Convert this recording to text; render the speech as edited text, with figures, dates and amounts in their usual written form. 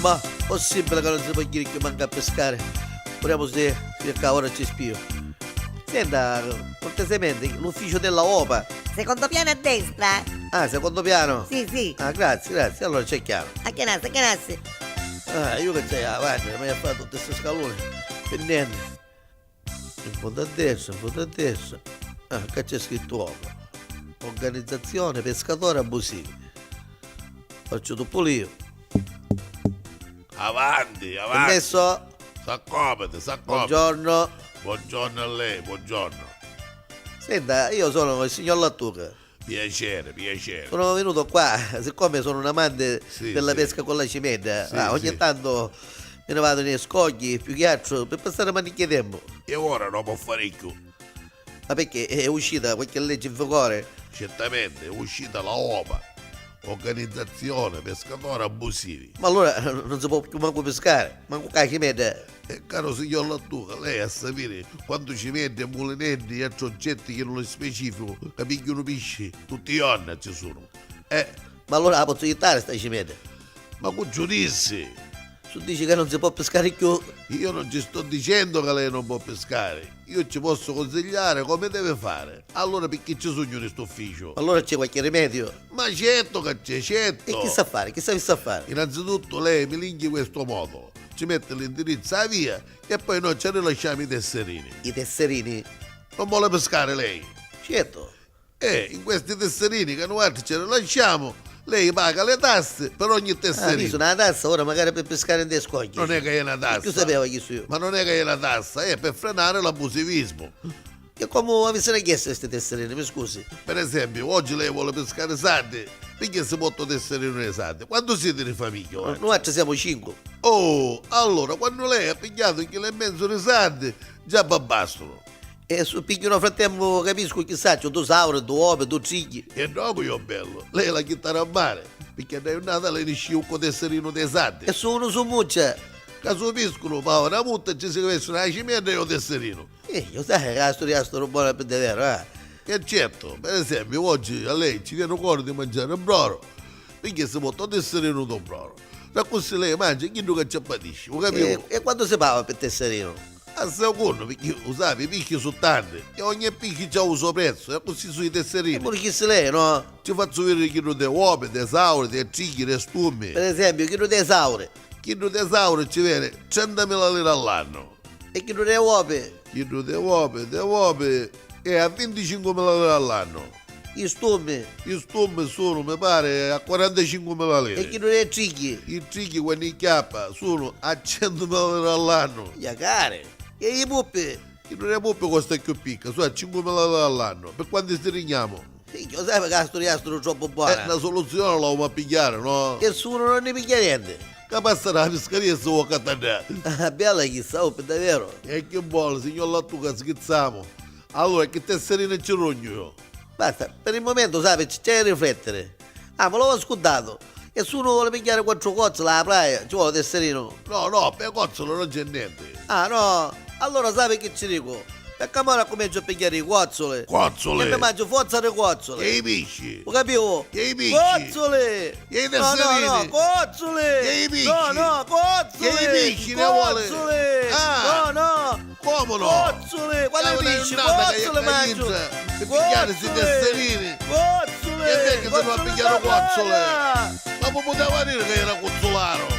Ma possibile che non si può dire che manca a pescare? Vediamo se, se qua ora ci spio. Senta, cortesemente, l'ufficio della OPA. Secondo piano a destra? Ah, secondo piano? Sì, sì. Ah, grazie, grazie. Allora c'è chiaro. A chianassi, a chianassi. Ah, io che c'è avanti, mi ha fatto tutti questi scaloni. Per niente. In fondo a destra, in fondo a destra. Ah, qua c'è scritto OPA. Organizzazione pescatori abusivi. Faccio tutto io. Avanti, avanti. Permesso? S'accomodi, s'accomodi. Buongiorno. Buongiorno a lei, buongiorno. Senta, io sono il signor Lattuca. Piacere, piacere. Sono venuto qua, siccome sono un amante Sì, della sì. pesca con la cimenta, Sì, ah, ogni sì. tanto me ne vado nei scogli, più che altro, per passare manicchie tempo. E ora non può fare più. Ma perché è uscita qualche legge in vigore? Certamente è uscita la OPA, Organizzazione Pescatori Abusivi. Ma allora non si può più manco pescare, manco con la cimenta. E caro signor Lattuca, lei a sapere quando ci vende mulinetti e altri oggetti che non è specifico, che pigliano pesci, tutti i giorni ci sono. Eh, Ma allora la posso aiutare sta cimenta? ma con giudizi? Su dici che non si può pescare più, Io non ci sto dicendo che lei non può pescare, io ci posso consigliare come deve fare. Allora perché ci sogno in questo ufficio? allora c'è qualche rimedio. Ma certo che c'è, certo! E chi sa fare? Chi sa, sa fare? Innanzitutto lei mi linki questo modo, ci mette l'indirizzo a via e poi noi ci rilasciamo i tesserini. I tesserini? Non vuole pescare lei? Certo. E in questi tesserini che noi altri ci rilasciamo, lei paga le tasse per ogni Ah, tesserino. sono una tassa ora magari per pescare nei scogli. non è che è una tassa. Chi sapeva chi su io? Ma non è che è una tassa, è per frenare l'abusivismo. E come avessero chiesto questi tesserini, mi scusi? Per esempio, oggi lei vuole pescare sarde, perché si porta tesserino le sarde? Quando siete di famiglia? oggi? Noi ci siamo cinque. Oh, allora, quando lei ha pigliato un chilo e mezzo di sarde, già babbastano. E su piglio nel frattempo capisco chissà, c'è due saure, due uova, due cigli. E dopo io bello, lei la chitarra a mare, perché da una lei riuscì un tesserino di sarde. E su uno su muccia. Caso piscono, ma una mutta ci si mette una cimenta e un tesserino. Eh, io sai che la storia sto buona per davvero, eh. E certo, per esempio, oggi a lei ci viene cuore di mangiare un broro, perché si porta un tesserino di un broro. Da così lei mangia chi non ci appatisce, lo E, capivo? e quando si paga per tesserino? A secondo, perché usavi i picchi sono tanti, e ogni picchi c'ha un suo prezzo, e così sui E tesserini. pure chi se lei, no? Ci faccio vedere chi non uova, dei sauri, dei trighi, dei stummi. Per esempio, chi non è saure Chi non tesauro ci viene 100.000 lire all'anno. e chi non è uova, Chi non te uova, te uova è a 25.000 lire all'anno. gli stummi I stummi sono, mi pare, a 45.000 e chi lire. non è trigli. I trighi quando in chiappa sono a 100.000 lire all'anno. Gli care. E i puppi. Chi non è puppi costa più picca, sono a 5.000 lire all'anno. Per quanti stringiamo? Io sai che la storia è troppo Eh, buona. una soluzione la dobbiamo pigliare, no? E su uno non ne piglia niente. Che passerà la pescaria se vuoi catannare. Ah, Bella chissà, oh, per davvero. E che buono, signor Lattuca, schizziamo. Allora, che tesserino ci rogno io? Basta, per il momento, sai, c'è da riflettere. Ah, me l'avevo scordato. E se uno vuole pigliare quattro cozze alla playa, ci vuole tesserino. No, no, per cozzolo non c'è niente. Ah, no, allora sai che ci dico? Perché ora comincio a pigliare i cozzole. Cozzole? E mi mangio forza le cozzole. E i pesci? Lo capivo? E i pesci? Cozzole! E i No, no, no, tesserini? cozzole! E i pesci? No, no, cozzole! E i pesci ne vuole? Cozzole! Ah! No, no! Come no? Cozzole! Quale Cavolo, è pesci? un'altra che Cozzole è mangio! cagnizza. Per pigliare questi tesserini. Cozzole! E perché se non Cozzole pigliano da cozzole? playa! Ma come poteva dire che era cozzolaro?